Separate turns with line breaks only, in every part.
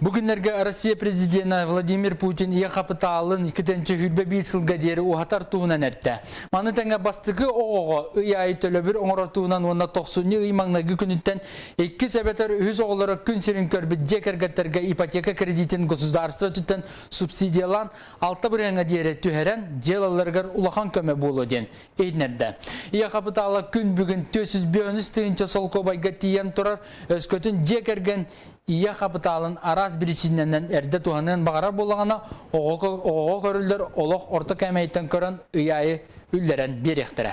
Бу күннэргэ Россия президенэ Владимир Путин ийэ хапытаалын 221 сылга диэри уһатар туһунан эттэ. Маны тэҥэ бастакы оҕоҕо ый аайы төлөбүр оҥорор туһунан уонна тохсунньу ый маҥнайгы күнүттэн иккис эбэтэр үһүс оҕолоро күн сирин көрбүт дьиэ кэргэттэргэ ипотека кредитин государство өттүттэн субсидиялаан 6 бырыһыаҥҥа диэри түһэрэн дьыалаларыгар улахан көмө буолуо диэн иһитиннэрдэ. Ийэ хапытаала күн бүгүн 453 тыһыынча солкуобайга тиийэн турар, өскөтүн дьиэ кэргэн ийэ хапытаалын араас биричиинэнэн эрдэ туһаныан баҕарар буоллаҕына, оҕоҕо көрүллэр олох орто кээмэйиттэн көрөн ый аайы үллэрэн биэриэхтэрэ.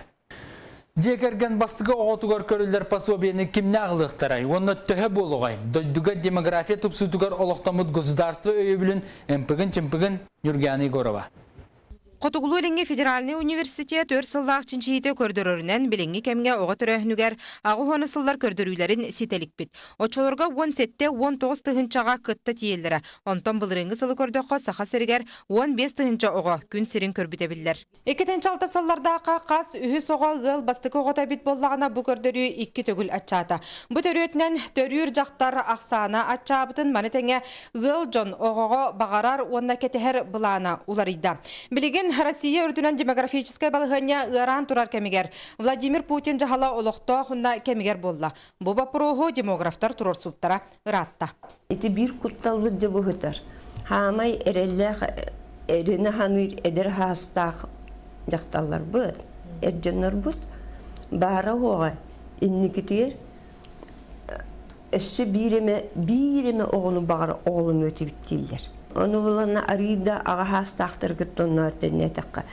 Дьиэ кэргэн бастакы оҕотугар көрүллэр пособиены кимнээх ылыахтарай уонна төһө буолуоҕай? Дойдуга демография тупсуутугар олохтоммут государство өйөбүлүн ымпыгын-чымпыгын Нюргиана Егорова.
Хотугулуу-Илиҥҥи федеральнай университет өр сыллаах чинчийиитэ көрдөрөрүнэн, билиҥҥи кэмҥэ оҕо төрөөһүнүгэр 80 сыллар көрдөрүүлэрин ситэ иликпит. Оччолорго 17-19 тыһыынчаҕа кытта тиийэллэрэ. Онтон былырыыҥҥы сылы көрдөххө, Саха сиригэр 15 тыһыынча оҕо күн сирин көрбүтэ биллэр. 2006 сыллардаахха хас үһүс оҕо ыал бастакы оҕото эбит буоллаҕына, бу көрдөрүү икки төгүл аччаата. Бу төрүөтүнэн төрүүр дьахтар ахсаана аччаабытын, маны тэҥэ ыал дьон оҕоҕо баҕарар уонна кэтэһэр былаана уларыйда. Билигин Россия үрдүнэн демографическай балаһыанньа ыараан турар кэмигэр Владимир Путин дьаһала олохтоох уонна кэмигэр буолла. Бу боппуруоһу демографтар туруорсубуттара ыраатта.
Ити биир кутталбыт дьэ быһытар. Хаамай эрэллээх эрэнэ ханыыр эдэр хаастаах дьахталларбыт, эр дьоннорбут баара уоҕа инникитигэр өссө биир эмэ биир эмэ оҕону баҕар оҕолонуо этибит дииллэр. Ону булана арыый да аҕа хаастаахтары кытта онноор тэннээтэххэ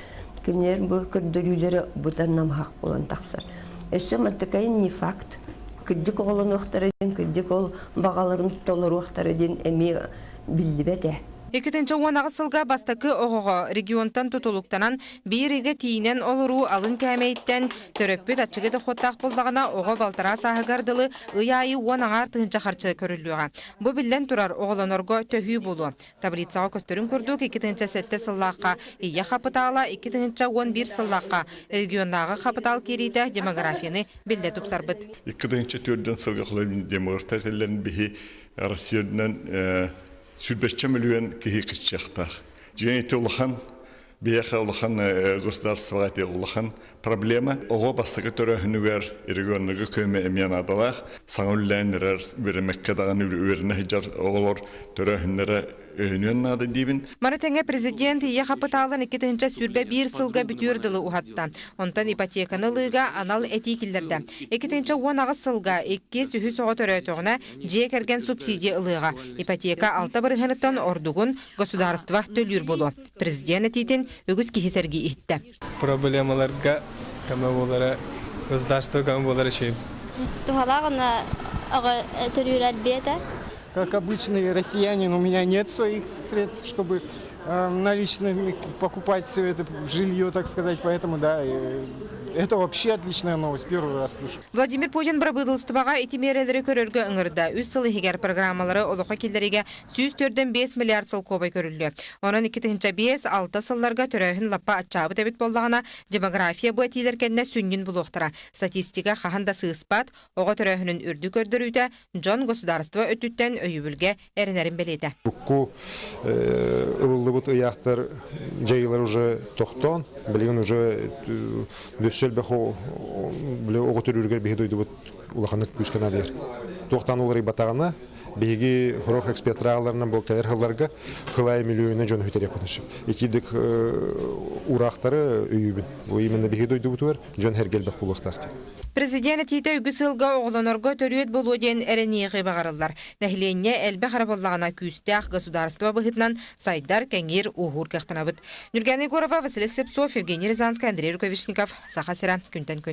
кинилэр бу көрдөрүүлэрэ быдан намыһах буолан тахсар. Өссө мантыкайын не факт. Кырдьык оҕолонуохтара диэн, кырдьык ол баҕаларын толоруохтара диэн эмиэ биллибэт ээ.
2018 сылга бастакы оҕоҕо регионтан тутулуктанан биир ыйга тиийинэн олоруу алын кээмэйиттэн төрөппүт аччыгый дохуоттаах буоллаҕына, оҕо балтараа сааһыгар дылы ый аайы 10,5 тыһыынча харчы көрүллүөҕэ. Бу биллэн турар, оҕолонорго төһүү буолуо. Таблицаҕа көстөрүн курдук, 2007 сыллаахха ийэ хапытаала, 2011 сыллаахха регионнааҕы хапытаал киириитэ демографияны биллэ тупсарбыт.
2004 сылга демографтар этэллэрин биһи Россиянан сүүрбэччэ мөлүйүөн киһи кыччыахтаах. Дьиҥэ ити улахан биһиэхэ улахан государствоҕа ити улахан проблема. Оҕо бастакы төрөөһүнүгэр регионнарга көмө эмиэ наадалаах. Саҥа үлэлээн эрэр үөрэммэккэ даҕаны үөрэнэ сылдьар оҕолор төрөөһүннэрэ өйөнүөн наада диибин.
Маны тэҥэ президент ийэ хапытаалын 2021 сылга бүтүөр дылы уһатта. Онтон ипотеканы ылыыга анал этии киллэрдэ. 2018 сылга иккис, үһүс оҕо төрөөтөҕүнэ дьиэ кэргэн субсидия ылыаҕа. Ипотека 6 бырыһыаныттан ордугун государство төлүүр буолуо. Президент этиитин үгүс киһи сэргии иһиттэ.
Проблемаларга көмө буолара, государство көмө буолара үчүгэй.
Туһалаах уонна оҕо төрүүр элбиэтэ.
Как обычный россиянин, у меня нет своих средств, чтобы наличными покупать все это жилье, так сказать, поэтому да, это вообще отличная новость, первый раз слышу.
Владимир Путин бырабыыталыстыбаҕа ити миэрэлэри көрөргө ыҥырда. Үс сыл иһигэр программалары олоххо киллэриигэ 104,5 миллиард солкуобай көрүллүө. Онон 2005-6 сылларга төрөөһүн лаппа аччаабыт эбит буоллаҕына, демография бу этиилэр кэннэ сүнньүн булуохтара. Статистика хаһан да сыыспат, оҕо төрөөһүнүн үрдүк көрдөрүүтэ дьон государство өттүттэн өйөбүлгэ эрэнэрин бэлиэтэ.
Урукку ылыллыбыт ыйаахтар дьайыылар уже тохтоон, билигин уже өссө элбэх оҕо төрүүрүгэр биһи дойдубут улаханнык күүскэ наадыйар. Туохтан уларыйбатаҕына, биһиги сорох эксперт бу кэлэр сылларга кылай миллионы дьон хүтэриэх сөп. Итирдик ураахтары өйүүбүн. Бу именно биһиги дойдубутугар дьон сэргэлбэх буолуохтаах.
Президент этиитэ үгүс сылга оҕолонорго төрүөт буолуо диэн эрэниэҕи баҕарыллар. Нэһилиэнньэ элбэх эрэ буоллаҕына күүстээх государство быһыытынан сайдар, кэҥиир, ууһуур кыахтанабыт. Нюргана Егорова, Василий Слепцов, Евгений Рязанскай, Андрей Рукавишников. Саха сирэ. Күнтэн күн.